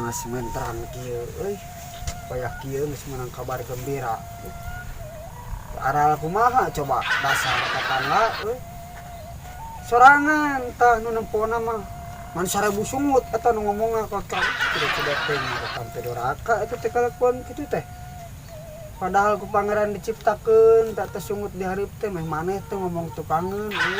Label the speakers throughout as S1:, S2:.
S1: Panas menterang kieu euy. Wayah kieu geus meunang kabar gembira. Aral kumaha coba dasar tetangga euy. Sorangan tah nu nempona mah. Ngan 1000 sungut eta nu ngomongna ka tidak teh marekan teh doraka eta teh kalakuan kitu teh. Padahal ku pangeran diciptakeun tak teh sungut di hareup teh meh maneh teh ngomong tukangeun euy.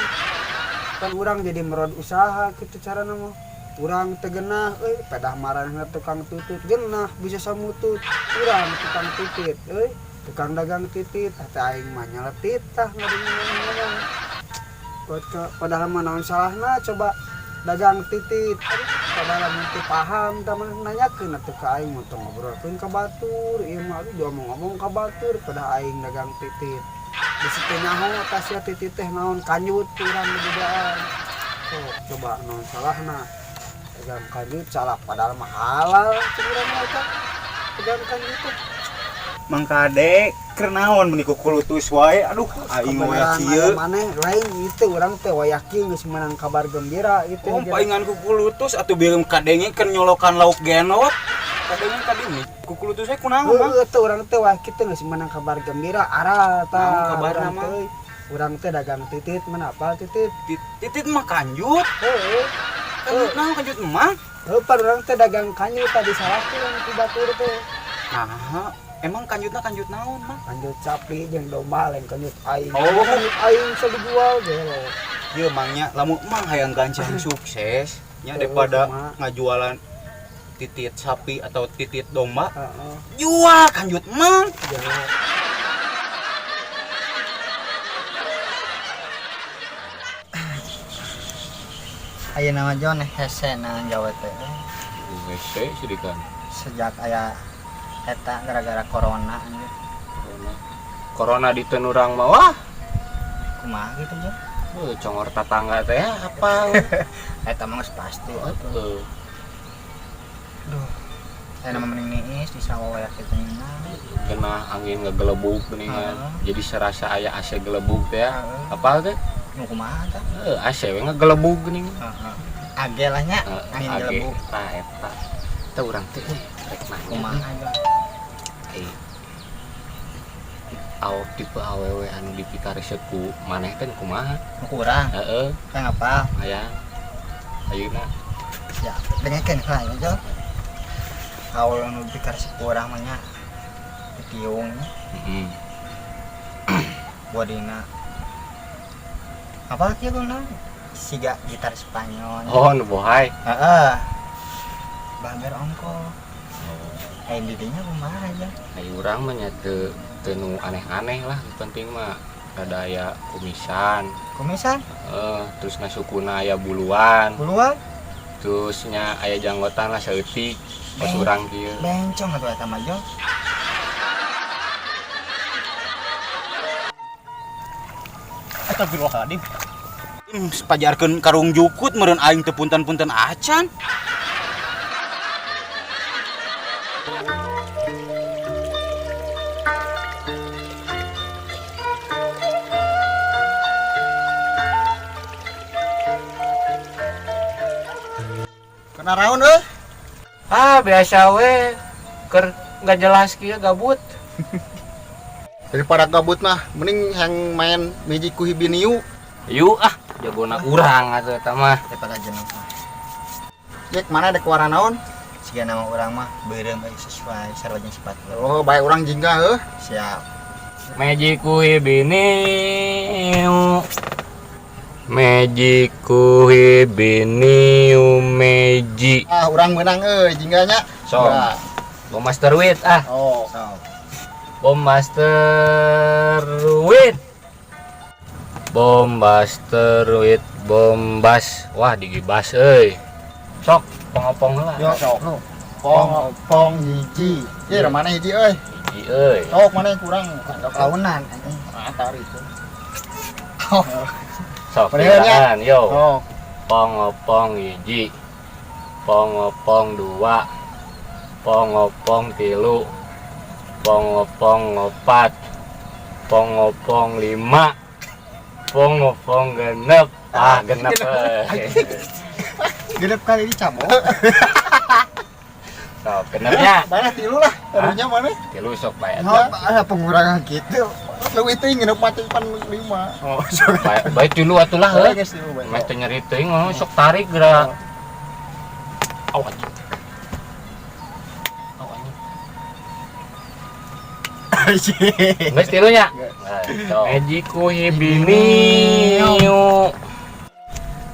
S1: Kan urang jadi merod usaha kitu carana mah. Urang teh genah euy, pedah maranehna tukang tutut genah bisa samutut. Urang tukang titit euy, tukang dagang titit teh aing mah nyeletit tah ngomong. Padahal mah naon salahna coba dagang titit. Aduh, padahal mun teu paham tah mah nanyakeun atuh ka aing mun teu ngobrolkeun ka batur. Ieu mah aduh diomong-omong ka batur padahal aing dagang titit. Bisi teu nyaho tah sia titit teh naon kanjut urang bedaan. Sok coba naon salahna. Dagang kanjut salah padahal mah halal cek urang mah eta. Dagang kanjut teh.
S2: Mang Kade, keur naon meuni kukulutus wae. Aduh, aing wayah kieu.
S1: Maneh lain itu urang teh wayah kieu geus meunang kabar gembira itu.
S2: Oh, paingan kukulutus atuh beureum kadenge keur nyolokan lauk genot. Kadenge ka dieu kukulutus we kunaon, Mang?
S1: Heueuh teh urang teh wayah kieu geus meunang kabar gembira aral tah.
S2: Naon kabarna, Mang?
S1: Urang teh dagang titit, mana apal titit?
S2: Titit mah kanjut.
S1: Heueuh.
S2: Kanjut naon kanjut emang?
S1: Heueuh, pan urang teh dagang kanjut tadi salahkeun ku batur teh.
S2: Nah, emang kanjutna kanjut naon, Mang?
S1: Kanjut sapi jeung domba lain kanjut aing.
S2: Oh.
S1: Kanjut aing bisa dijual gelo.
S2: Ieu mangnya lamun emang hayang gancang sukses nya
S1: Heueuh,
S2: daripada
S1: kumaha?
S2: ngajualan titit sapi atau titit domba,
S1: Heeh.
S2: jual kanjut emang.
S1: Jangan.
S3: Aya nama John hese na Jawa teh.
S4: Hese sidikan.
S3: Sejak aya eta gara-gara corona anjir.
S4: Corona. Corona di urang mah wah.
S3: Kumaha gitu John?
S4: Congor tetangga teh apa?
S3: Eta mah geus pasti atuh.
S4: Heeh.
S3: Duh. Aya nama mending niis di sawah waya kitu nya.
S4: Kena angin ngegelebug geuningan.
S3: Heeh.
S4: Jadi serasa aya AC gelebug teh ya.
S3: Heeh.
S4: Apal teh?
S3: Nu kumaha tah?
S4: Heeh, AC we ngegelebug geuning.
S3: Heeh. Age lah nya, angin
S4: Age.
S3: gelebug.
S4: Tah eta. Teh urang teh rek nanya.
S3: Kumaha John?
S4: Eh. Aw tipe awewe anu dipikaresep ku maneh teh kumaha?
S3: Nu kurang.
S4: Heeh,
S3: Kang apal?
S4: Aya. Ayeuna
S3: Ya, dengekeun lah ya John. Kaul anu dipikaresep ku urang mah nya. Ditiung nya.
S4: Heeh.
S3: Bodina. Apa kieu guna? Siga gitar Spanyol.
S4: Oh, nu bohai.
S3: Heeh. Bager ongko. Eh didinya kumaha aja?
S4: Ai urang mah nya teu teu nu aneh-aneh lah, nu penting mah rada aya kumisan.
S3: Kumisan?
S4: Heeh, terus na sukuna aya buluan.
S3: Buluan?
S4: Terus nya aya janggotan lah saeutik. Pas urang kieu.
S3: Bencong atuh eta mah Jong.
S2: Astagfirullahaladzim. Pajarkeun karung jukut meureun aing teu punten-punten acan.
S3: Kena raun euy.
S4: Ah, biasa we. Keur nggak jelas kieu gabut.
S5: Daripada gabut mah mending yang main Magic ku Hibiniu.
S4: Yuk ah, jagona urang atuh eta mah.
S3: Daripada jenuh mah.
S5: Jek mana ada keluaran naon?
S3: Siga nama urang mah beureum euy sesuai sarua jeung sifat lu.
S5: Oh, bae urang jingga heuh.
S3: Siap.
S4: Magic ku Hibiniu. Magic ku Hibiniu Magic.
S5: Ah, urang menang euy jingganya.
S4: Sok.
S5: Nah.
S4: Bom Master Wit ah.
S5: Oh.
S3: Sok.
S4: Bom Master Wit. Bom Master Wit bombas. Wah, digibas euy. Sok, pongopong heula.
S5: Yo sok. Pong pong hiji. Ye, mana hiji euy?
S4: Hiji euy.
S5: Sok mana yang kurang?
S3: Launan anjing.
S5: Ah, tarik itu.
S4: Sok,
S5: Padahal nya.
S4: giliran, yo.
S5: Sok.
S4: Pongopong hiji. Pongopong dua. Pongopong tilu. Pongopong opat. Pongopong lima. Pongopong genep. Ah, genep.
S3: Genep kali dicabok.
S4: Sok, benernya.
S5: Mana tilu lah, taruhnya mana?
S4: Tilu sok bae.
S3: Oh, ada pengurangan gitu.
S5: Leuwih teuing ngenep mati pan lima.
S2: Oh, sok.
S4: Bae bae tilu atuh lah heuh.
S5: Bae geus tilu bae.
S4: Meh teu nyeri teuing oh, sok tarik geura. Aw anjing. Aw anjing. Geus tilunya. Mejiku hibiniu.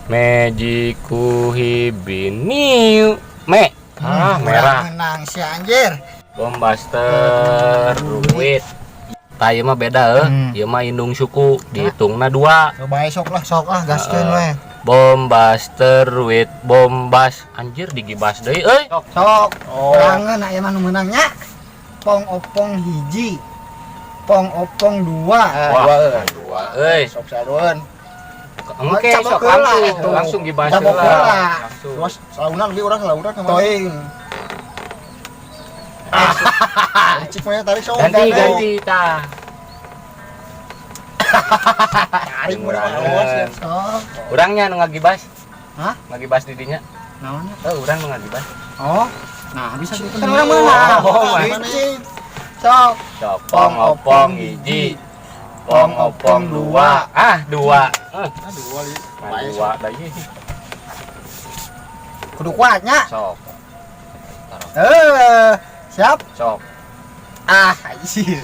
S4: Mejiku hibiniu. Me. Ah, merah.
S3: Menang si anjir.
S4: Bombuster duit. Tah ieu mah beda heuh. Ieu mah indung suku dihitungna dua.
S5: Coba sok lah.
S3: Sok lah gaskeun we.
S4: Bombuster with bombas. Anjir digibas deui euy.
S3: Sok.
S5: Oh.
S3: Kurangan aya mah nu meunangnya. Pong opong hiji. Pong opong dua.
S4: Wah,
S5: Dua, euy.
S4: dua euy.
S5: Sok saruan.
S4: Engke
S3: Cabok
S4: sok
S3: heula
S4: langsung,
S3: atuh.
S4: langsung gibas
S3: Cabok
S4: heula.
S3: heula.
S4: Langsung.
S5: Terus saunan ge urang launan kemana?
S3: Toing.
S5: Cik mah tarik sok.
S4: Ganti ganti tah.
S5: Tarik mun mah awas ya.
S3: Sok.
S4: Urangnya nu ngagibas.
S3: Hah?
S4: Ngagibas di dinya.
S3: Naon?
S4: Eh, urang nu ngagibas.
S3: Oh. Nah, bisa gitu. Kan urang meunang.
S4: Oh,
S5: mana?
S3: Sok.
S4: Sok pong opong hiji. Pong opong dua. Ah, dua. Eh,
S5: Ah, dua li.
S4: nah, dua da ieu.
S3: Kudu kuatnya.
S4: Sok.
S3: Eh, siap.
S4: Sok.
S3: Ah, anjir.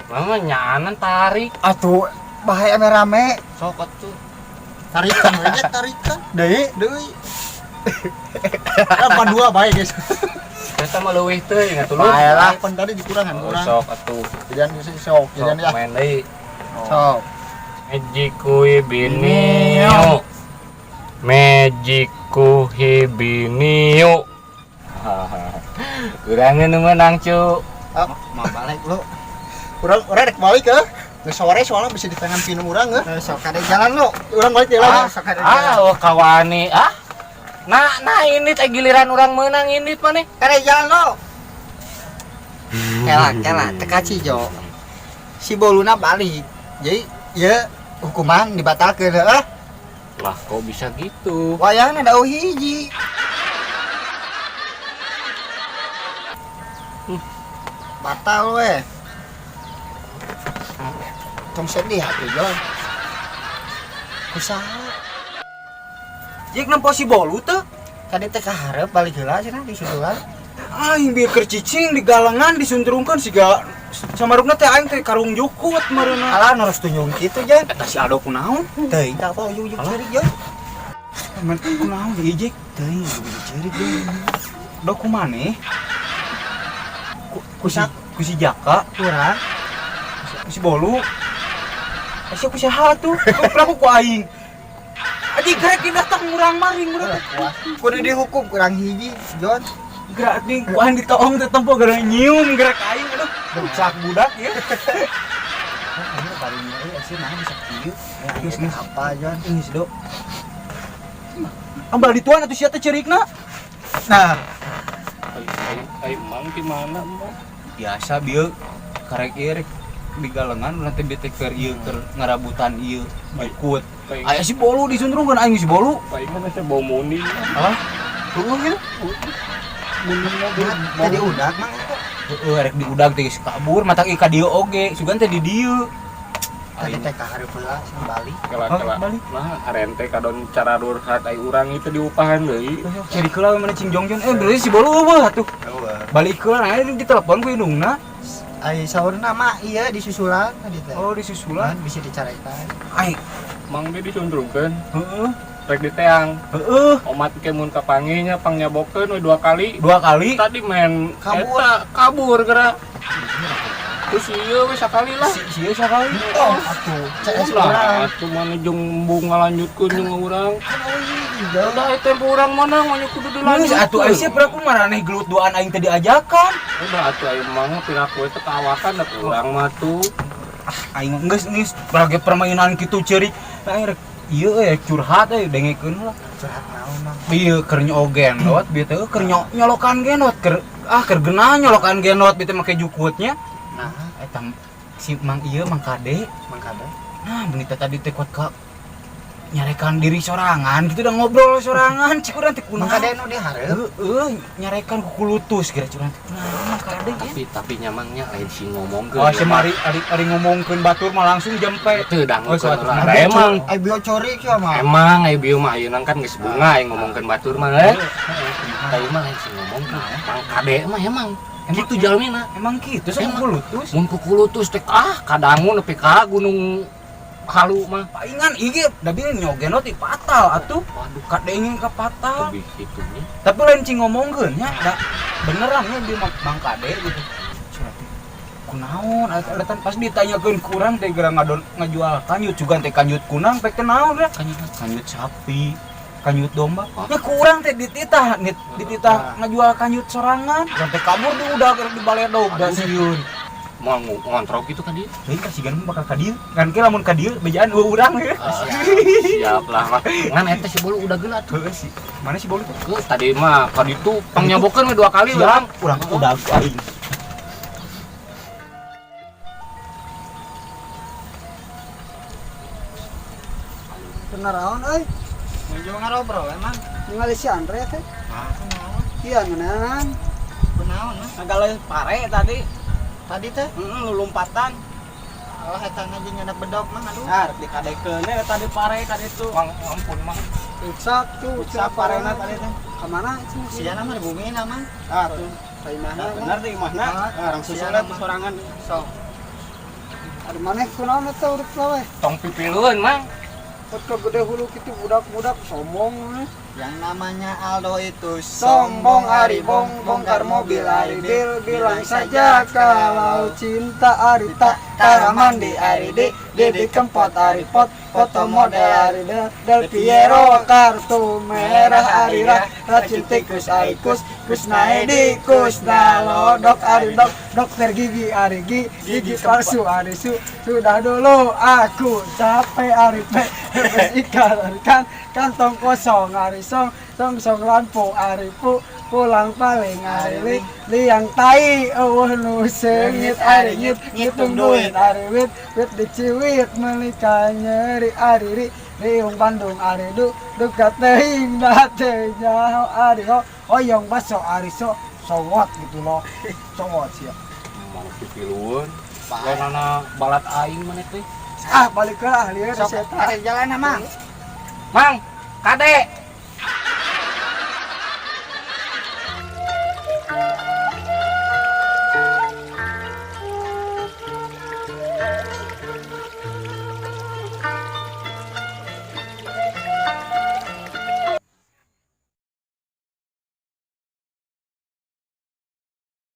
S4: Mama nyaanan tarik.
S3: Atuh bahaya rame-rame.
S4: Sok atuh.
S5: Tarikan we nya tarikan.
S3: Deui.
S5: Deui. Kan dua bae guys.
S4: Eta mah leuwih teuing atuh lu.
S3: Bae lah.
S5: Pan tadi dikurangan
S4: Oh,
S5: kurang.
S4: sok atuh.
S5: Jadian sok
S4: Sok
S5: jadian ya.
S4: main deui.
S3: Sok.
S4: Mejiku hibiniu. Mejiku hibiniu. Urangnya nu menang cu.
S3: Mau balik lu.
S5: Urang urang rek balik ke. Geus sore soalnya bisa di tangan pinum urang heuh.
S3: Eh, sok kade jalan lu.
S5: Urang balik jalan.
S3: Ah, sok kade jalan.
S4: Ah, oh kawani. Ah. Nah, nah ini teh giliran orang menang ini maneh.
S3: Kade jalan lu. Kela, kela, teka jo. Si boluna balik. Jadi, ya hukuman dibatalkeun heuh.
S4: Lah kok bisa gitu?
S3: Wayahna da hiji. Batal we. Tong sedih atuh, Jon. Kusaha?
S2: Jik nempo si bolu teu.
S3: Tadi teh kaharep balik heula cenah disusulan.
S2: Aing bieu keur cicing di galengan disuntrungkeun siga samarukna teh aing teh karung jukut meureunna.
S3: Alah nu tunjung kitu, Jon.
S2: Eta si Aldo kunaon?
S3: Teuing tah apa ujug-ujug ceurik, Jon.
S2: Men kunaon si Ijik?
S3: Teuing ujug-ujug ceurik, Jon.
S2: Do kumaneh? Ku si Jaka,
S3: Kurang.
S2: ku si Bolu. Sia ku saha tuh? Ku pelaku ku aing. Aji gerek datang murang maring murang.
S3: Kudu dihukum kurang hiji, Jon.
S2: Gerak nih, ku aing ditoong teh tempo gara nyium gerak aing aduh. Rusak budak ya.
S3: Ini barunya euy sih nah bisa kieu.
S2: Geus, geus.
S3: Apa, Jon?
S2: Geus, Dok. Ambal dituan atuh sia teh ceurikna.
S3: Nah,
S4: Ai ai emang di mana emang?
S2: Biasa bieu karek ieu rek di galengan urang teh bete keur ieu keur ngarabutan ieu jukut. Aya si Bolu disundrungkeun aing si Bolu.
S4: Palingan asa bau muni.
S2: Hah? Tunggu gitu.
S3: tadi udah mang itu.
S2: Heeh, rek diudag teh geus kabur matak ieu ka dieu oge, sugan teh di dieu.
S3: Tadi teh kaharep heula cenah balik.
S4: Kela
S2: Oh,
S4: kela.
S2: balik.
S4: Nah, arente kadon cara durhat ai urang itu diupahan deui.
S2: Cari heula mana cing jongjon eh berarti si Bolu eueuh atuh. Balik heula nah di telepon ku indungna.
S3: Ai saurna mah iya disusulan tadi teh.
S2: Oh, disusulan.
S3: Kan bisa dicarekan.
S2: Ai,
S4: Mang dia disundrungkeun,
S2: heeh.
S4: rek diteang.
S2: Heeh,
S4: Omat ke mun kapanggihnya pangnyabokkeun we dua kali.
S2: dua kali.
S4: Tadi main
S3: Kabur.
S4: eta kabur geura. Terus ieu we sakali lah.
S2: Si si ieu sakali.
S3: Oh, atuh CS
S4: Lah,
S3: urang.
S4: atuh mana jeung embung ngalanjutkeun jeung urang.
S3: Kan euy hiji, Jon.
S4: Udah eta urang mana mah kudu
S2: Geus
S4: dilanjutkeun.
S2: atuh ai sia peraku maraneh gelut duaan aing teh diajakan.
S4: Udah atuh aing mah piraku eta kawakan da urang mah tuh.
S2: Aing mah geus geus lagi permainan kitu ceurik. Nah, aing rek ieu euy curhat euy dengekeun lah.
S3: Curhat naon mang?
S2: Ieu keur nyogendot bieu teh keur nyolokan gendot keur ah keur geunah nyolokan gendot bieu teh make jukutnya.
S3: Nah,
S2: Eta si Mang ieu Mang Kade.
S3: Mang Kade.
S2: Nah, menita tadi teh kuat ka Nyarekan diri sorangan gitu udah ngobrol sorangan cik urang teh kunaon.
S3: Mangka nu dihareup.
S2: Heeh, nyarekan kukulutus kira curang teh kunaon kade ya.
S4: Tapi nyamangnya lain si ngomongkeun.
S2: Oh, si mari ari ngomongkeun batur mah langsung jampe.
S4: Teu dangukeun
S2: Oh, suatu
S4: urang.
S2: saat.
S4: Emang
S3: Ai bio cori kieu mah.
S4: emang ai bieu mah ayeuna kan geus bunga yang ngomongkeun batur mah eh. Tapi mah lain si ngomongkeun. Mang kade mah emang gitu jalmina.
S2: Emang gitu sok
S4: Emang.
S2: kukulutus.
S4: Mun kukulutus teh ah kadangu nepi ka gunung halu mah.
S2: Palingan ieu da bilih nyogen ti fatal atuh.
S4: Waduh,
S2: Kadenge ka fatal.
S4: lebih kitunya.
S2: Tapi lain cing ngomongkeun nya, da beneran nya di Mang Kade gitu. Curah teh. Kunaon atuh pas ditanyakeun ku urang teh geura ngadon ngajual kanjut juga teh kanjut kunang pek teh naon ya?
S4: Kanjut
S2: Kanjut sapi, kanjut domba. Ya kurang teh dititah, dititah ngajual kanjut sorangan. Urang teh kabur di udah keur di baledog da sieun.
S4: Mau ngontrol gitu kan dia.
S2: Lain kasihan bakal ka dieu. Ngan ke lamun ka dieu bejaan eueuh urang ya.
S4: Siap lah mah. Ngan eta si bolu udah geula tuh.
S2: Heueuh sih. Mana si bolu teh?
S4: Geus tadi mah ka ditu pangnyambokeun we 2 kali
S2: Siap,
S4: urang.
S2: urang udah ku aing.
S1: Bener naon euy?
S3: Nuju ngarobrol emang.
S1: Ningali si Andre teh.
S3: Ah, kunaon?
S1: Iya ngeunaan.
S3: Kunaon mah?
S6: Ngagaleun pare tadi,
S3: Tadi teh
S6: heeh lulumpatan.
S3: Allah eta ngaji nyandak bedog mah aduh.
S6: Nah, rek dikadekeun we tadi pare ka ditu.
S2: Mang ampun mang.
S1: Rusak tuh,
S6: Rusak parena tadi teh.
S1: Ka mana cenah?
S3: Sia mah di bumi na mah.
S6: Ah tuh.
S1: Ka imahna.
S6: Nah, bener di imahna.
S3: Ah,
S6: Ah, orang
S3: sia
S6: susulna
S3: mah.
S6: tuh sorangan.
S3: Sok.
S1: Ada maneh kunaon eta urip we?
S4: Tong pipilueun mang.
S1: Pot ke gede hulu kitu budak-budak sombong we.
S3: Yang namanya Aldo itu
S1: Sombong ari bong bongkar mobil ari bil bilang saja kalau cinta ari tak tara mandi ari di Didi Kempot ari pot foto model ari del, Del Piero kartu merah ari rah racun tikus ari kus Kusnaedi Kusnalodok ari dok dokter gigi ari gi gigi palsu ari su sudah dulu aku capek ari pe pes ikan ari kan kantong kosong ari song song song lampu ari pu pulang paling ari li liang tai eueuh nu seungit ari ngit ngitung duit ari wit wit diciwit meuli nyeri ari ri riung Bandung ari du duka teuing da teu nyaho ari ho hoyong baso ari so sowot gitu loh sowot sia
S4: Mau pipilueun. Lainana balat aing maneh teh.
S1: ah balik ke lah lieur
S3: Sok
S1: si eta
S3: arek jalan mang.
S4: Mang, kade.